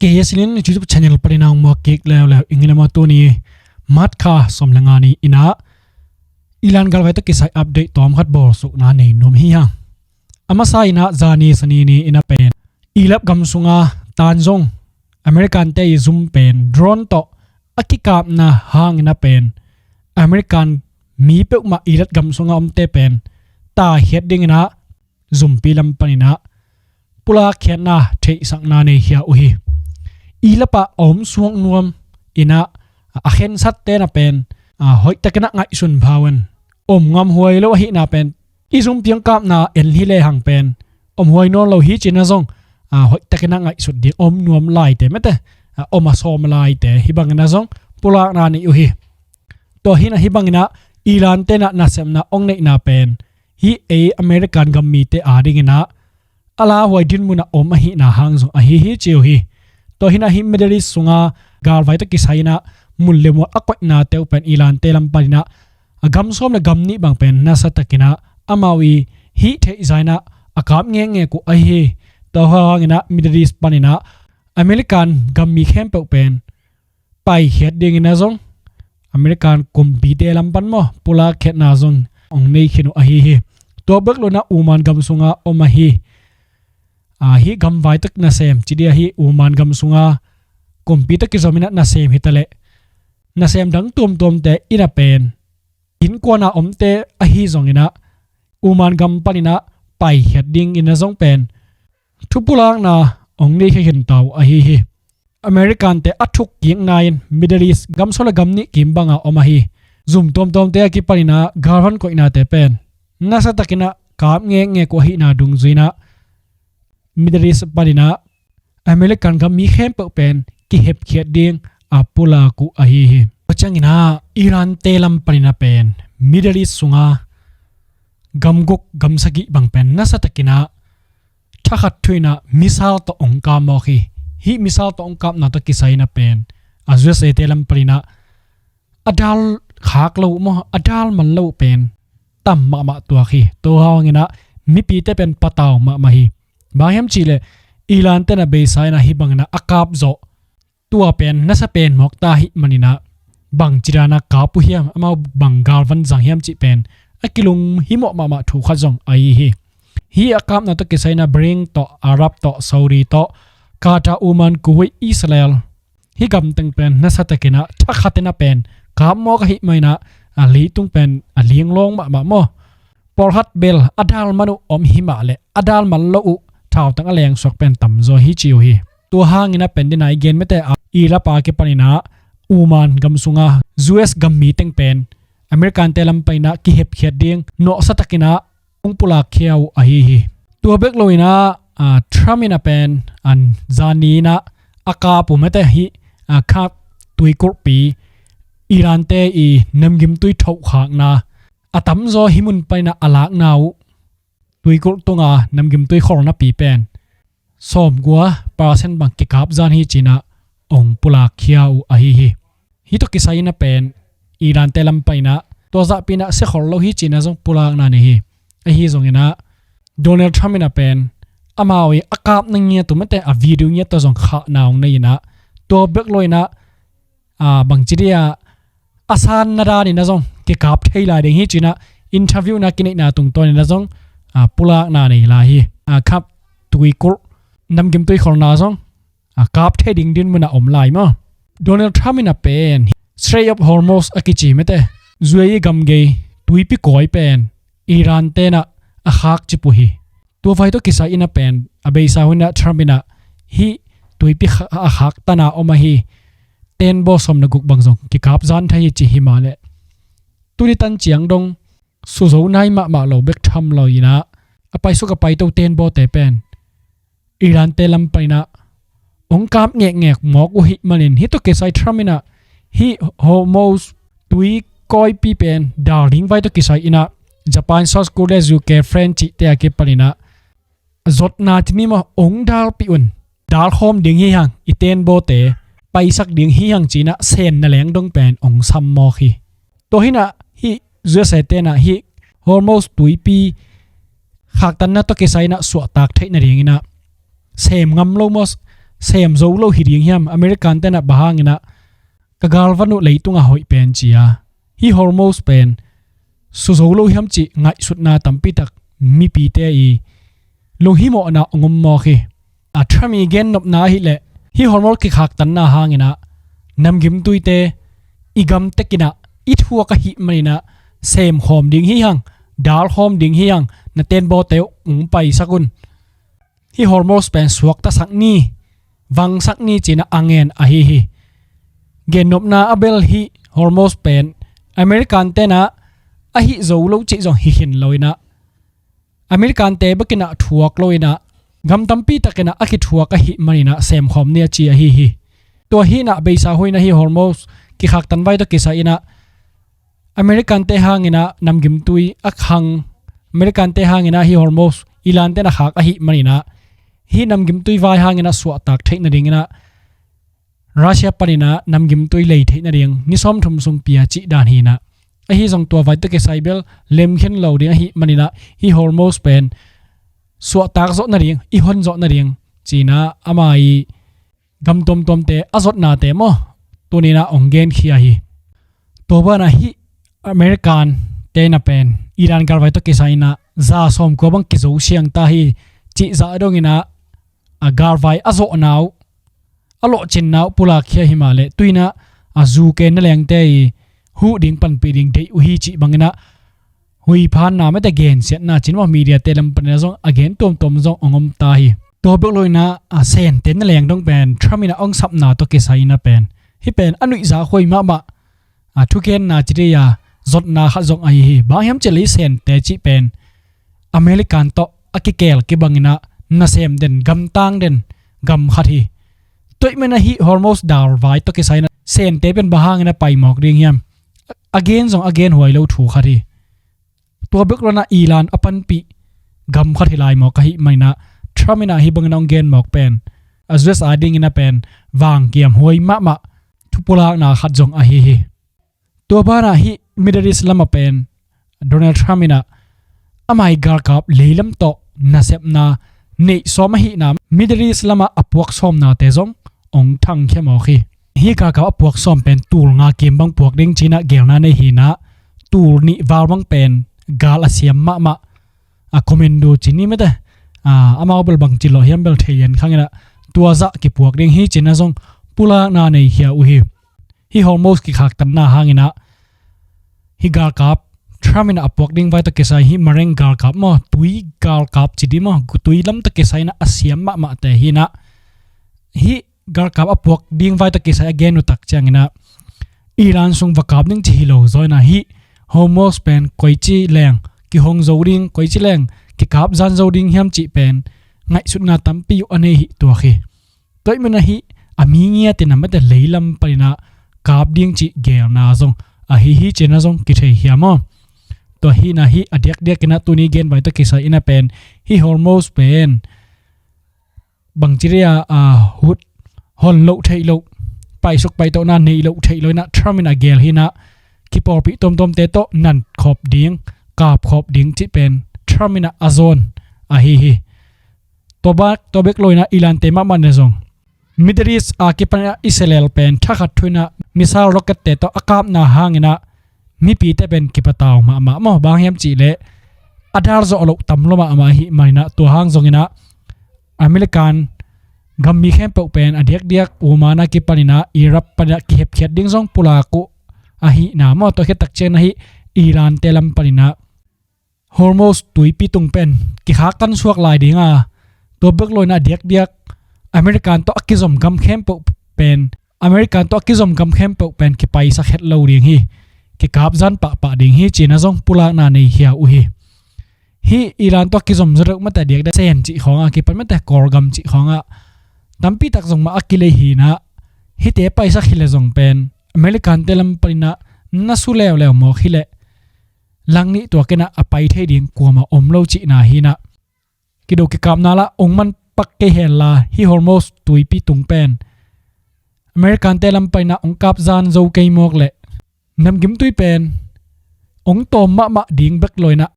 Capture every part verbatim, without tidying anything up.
K S N YouTube channel panin a hong muak kik leuleu ing in a, maw tuni March kha sawm le nga ni in a Iran galvai tawh kisai update tawm khat bawlsukna nei nuam hi hang. A masa in a zani sani ni in a pen Iraq gam sunga tan zong American te i zum pen drone tawh a kikapna hang in a pen American mi peuhmah Iraq gam sunga omte pen taikhiat ding in a zumpi lam panin a pulakkhiatna theihsakna nei khia uh hi. Iraq ah a om suak nuam in a, a khensat te na pen, a, hoihtakin a ngaihsun pha un. Om ngamhuai lo ahihna pen i zumpi hong kapna en hi lehang pen om huai nawn lo hi ci-in a zong, a, hoihtakin a ngaihsut ding om nuam laite mate, a, om a sawm laite hih bangin a zong pulakna nei uh hi. Tua hi in a hih bangin a Iran te in a nasepna hong neihna pen hih ei American gam mite adingin a a lauhuai dinmun a om ahihna hang zong ahi hi ci uh hi. Tua hi in a hih Middle East sunga galvai tawh kisai in a mun le mual a koihnate uh pen Iran te lam panin a a gam sawm le gam nih bang pen nasatakin a amau i hih theihzai in a a kap ngekngek uh ahi hi. Tua hangin a Middle East panin a American gam mi khempeuh pen paikhiat dingin a zong American kumpite lam pan maw pulakkhiatna zong hong nei khin uh ahi hi. Tua bek lo in a Oman gam sunga om ahi, a, hih gamvai tawh nasem ci ding a hih Oman gam sunga kumpi tawh kizom in a nasem hi ta leh nasem dang tuamtuamte in a pen innkuan a omte ahi zongin a Oman gam panin a paikhiat dingin a zong pen thupulakna hong nei khia khin ta uh ahi hi. American te a thuk kikna in Middle East gam sawm le gam nih kim banga om ahi zum tuamtuamte a kipanin a galvan koihnate pen nasatakin a kap ngekngek uh ahihna dungzui in a Middle East panin a American gam mi khempeuh pen kihepkhiat ding a pulak uh ahi hi. Tua ciangin a Iran te lam panin a pen Middle East sunga gam guk gam sagih bang pen nasatakin a thakhat thu in a missile tawh hong kap mawk hi. Hih missile tawh hong kapna tawh kisai in a pen a U S A te lam panin a a dal khak lo uh maw, a dal man lo uh pen tam mahmah tuak hi. Tua hangin a mipite pen patau mahmah hi. Bang hiam cih leh Iran te in a beisa in a hih bangin a a kap zawh tua pen nasa pen mawk ta ahih manin a bangci dan a kap uh hiam, amau bang galvan zang hiam cih pen a kilunghimawh mahmah thu khat zong ahi hi. Hih a kapna tawh kisai in a Bahrain tawh, Arab tawh, Saudi tawh, Qatar, Oman, Kuwait, Israel, hih gam teng pen nasatakin a thakhat in a pen kap mawk ahih manin a, a leitung pen a linglawng mahmah maw. Pawlkhat bel a dal man uh om hi mah leh a dal man lo uh thautang a lengsuak pen tamzaw hi ci uh hi. Tua hangin a pen dina i gen mete a Iraq a kipanin a Oman gam sunga U S gam mi teng pen American te lam panin a kihepkhiat ding nawhsa takin a hong pulakkhia uh ahi hi. Tua bek lo in a, a, Trump in a pen an zani in a a kap uh mete hih, a, Kursk tuikulhpi Iran te i namgimtui thohkhakna a tamzaw hih mun panin a a lakna uh tuikulh tunga namgimtui kholnapi pen sawmguk percent bang kikap zan hi ci-in a hong pulakkhia uh ahi hi. Hih tawh kisai in a pen Iran te lam panin a tua zahpi in a siakhol lo hi ci-in a zong pulakna nei hi. Ahi zongin a Donald Trump in a pen amau i a kapna ngiat uh mete a video ngiat tawh zong khahna hong nei in a tua bek lo in a, a, bangci dia a sanna danin a zong kikap thei lai ding hi ci-in a interview na kineihna tungtawnin a zong, a, pulakna nei lai hi. A, Kursk tuikulh namgimtui kholna zong, a, kap thei ding dinmun a om lai maw. Donald Trump in a pen Strait of Hormuz a kici mete U A E gam gei tuipi kawi pen Iran te in a a khak cip uh hi. Tua vai tawh kisai in a pen a beisa hun a Trump in a hih tuipi kha-, a khak tan a om ahi tenbaw sawm le guk bang zong kikap zan thei hi ci hi mah leh tuni tan ciang dong suzo nai mahmah lo bek tham lo in a a paisuk a paito tenbawte pen Iran te lam panin a hong kap ngekngek mawk uh hih manin hih tawh kisai Trump in a hih Hormuz tui kawipi pen dal ding vai tawh kisai in a Japan, South Korea, U K, France cihte a kipanin a zotna ci ni maw hong dalpih un. Dalkhawm ding hi hang, i tenbawte paisak ding hi hang ci-in a senna leng dong pen hong sam mawk hi. Tua hi in a hih U S A te in a hih Hormuz tuipi khaktanna tawh kisai in a suahtak theih nadingin a sem ngam lo maw, sem zo lo hi ding hiam? American tenah bang hanginah ka galvan uh leitungah hoih pen ci a, hih Hormuz pen su zo lo hiam cih ngaihsutna tampitak mipite i lunghimawhna hong om mawk hi. A Trump i gennopna ahileh hih Hormuz kikhaktanna hanginah namgimtuite i gamtekinah i thuak ahih maninah semkhawm ding hi hang, dalkhawm ding hi hang, na tenbawte uh hong paisak un, hih Hormuz pen suaktasak ni, vangsak ni cinah a ngen ahi hi. Gennopna a bel hih Hormuz pen American tenah a hih zo lo cih zong hi khin loinah American te bekinah thuak loinah gam tampi takinah a kithuak ahih maninah semkhawm ni a ci ahi hi. Tua hinah beisa huinah hih Hormuz kikhaktan vai tawh kisai inah American te hanginah namgimtui a khang, American te hanginah hih Hormuz Iran tenah khak ahih maninah hih namgimtui vai hanginah suahtak theih nadinginah Russia paninah namgimtui lei theih nading ni sawmthum sung pia cih dan hinah, ahi zong tua vai tawh kisai bel lemkhin lo ding ahih maninah hih Hormuz pen suahtak zawh nading, i hon zawh nading cinah ama i gam tuamtuamte a zotnate maw tuninah hong genkhia hi. Tua banah hih American tenah pen Iran galvai tawh kisai inah za sawmkua bang kizo siang ta hi cih zah donginah a galvai a zawhna uh, a lawhcinna uh pulakkhia hi mah leh tuinah a zu ken na lengte i huh ding panpih ding deih uh hi cih banginah huiphanna mete gensiatna cin maw mediate lam paninah zong a gen tuamtuam zong hong om ta hi. Tua bek loinah a sente na leng dong pen Trump inah hong sapna tawh kisai inah pen hih pen a nuihzak huai mahmah, a thugenna ci dei a zotna khat zong ahi hi. Bang hiam cih leh hih sente cih pen American tawh a kikel kibanginah nasem den, gamtang den gam khat hi. Tua ahih maninah hih Hormuz dalvai tawh kisai inah sente pen bang hanginah paimawk ding hiam? A gen zong a gen huai lo thu khat hi. Tua bek loinah Iran a panpih gam khat hi lai mawk ahih maninah Trump inah hih bangin hong gen mawk pen a U S A dinginah pen vangkiam huai mahmah thupulakna khat zong ahi hi. Tua banah hih Middle East lamah pen Donald Trump inah ama i galkap leilam tawh nasepna neih sawm ahihna Middle East lamah a puak sawmnate zong hong thangkhia mawk hi. Hih galkap a puak sawm pen tul nga kim bang puak ding cinah gelna nei hinah tul nih val bang pen gal a siam mahmah a commando ci ni mete, a, amau bel bangci lawh hiam bel thei lian khanginah tua zah kipuak ding hi cinah zong pulakna nei khia uh hi. Hih Hormuz kikhaktanna hanginah hih galkap Trump inah a puak ding vai tawh kisai hih mareng galkap maw, tui galkap ci dih maw, tui lam tawh kisai inah a siam mahmahte hinah hih galkap a puak ding vai tawh kisai a gen uh tak cianginah Iran sung va kap ding ci hi lo zaw inah hih Hormuz pen koici leng kihong zo ding, koici leng kikap zan zo ding hiam cih pen ngaihsutna tampi uh a nei hi tuak hi. Tua ahih manin ahi a mi ngiat in a mate leilam panin ah kap ding cih gelna zong ahi hi cih na zong kithei hiam aw? Tua hi na hi a diakdiak in ah tuni gen vai tawh kisai in ah pen hih Hormuz pen bangci dia a hut hon loh theih loh, paisuk paitawhna nei loh theih loh in ah Trump in a gel hi na kipawlpih tuamtuamte tawh nat khawp ding, kap khawp ding cih pen Trump in ah a zawn ahi hi. Tua bek, tua bek lo in ah Iran te mahmah in ah zong Middle East a kipan in ah Israel pen thakhat thu in ah missile rocket te tawh a kapna hang in ah mipite pen kipatau mahmah maw? Bang hiam cih leh a dal zawh loh tam lua mahmah ahih manin ah tua hang zong in ah American gammi khempeuh pen a diakdiak Oman a kipan in ah Iraq pan in ah kihepkhiat ding zong pulak uh ahih na maw? Tua khit tak ciang in ah hih Iran te lam panin ah Hormuz tuipi tung pen kikhaktan suak lai ding a, tua bek lo in ah a diakdiak American tawh a kizom gam khempeuh pen, American tawh a kizom gam khempeuh pen kipaisak het lo ding hi, kikap zan pahpah ding hi cih na zong pulakna nei khia uh hi. Hih Iran tawh a kizom zaw deuh mate a diakdiak Sen cih khawng a kipan mate Kawlgam cih khawng ah tampi tak zong mah a kilei hi na, hihte paisak hi leh zong pen American te lam panin ah na su leuleu mawk hi leh lang nih tuak in ah a pai thei ding kuamah om lo cihna hi na. Kido kikapna lah ong man pak kei hen la hih Hormuz tuipi tung pen American te lam panin ah ong kap zan zo kei mawk leh namgimtui pen ong tawm mahmah ding bek lo in ah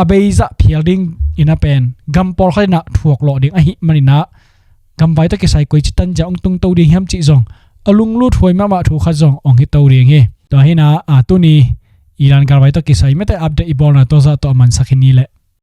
a beizah phial ding in ah pen gam pawlkhat in ah thuak lawh ding ahih manin ah gamvai tawh kisai koici tanzia hong tungto ding hiam cih zong a lunglut huai mahmah thu khat zong hong hito ding hi. Tua hi-in ah, tuni Iran galvai tawh kisai mete update i bawlna tawh zah tawh a mansak hi ni leh.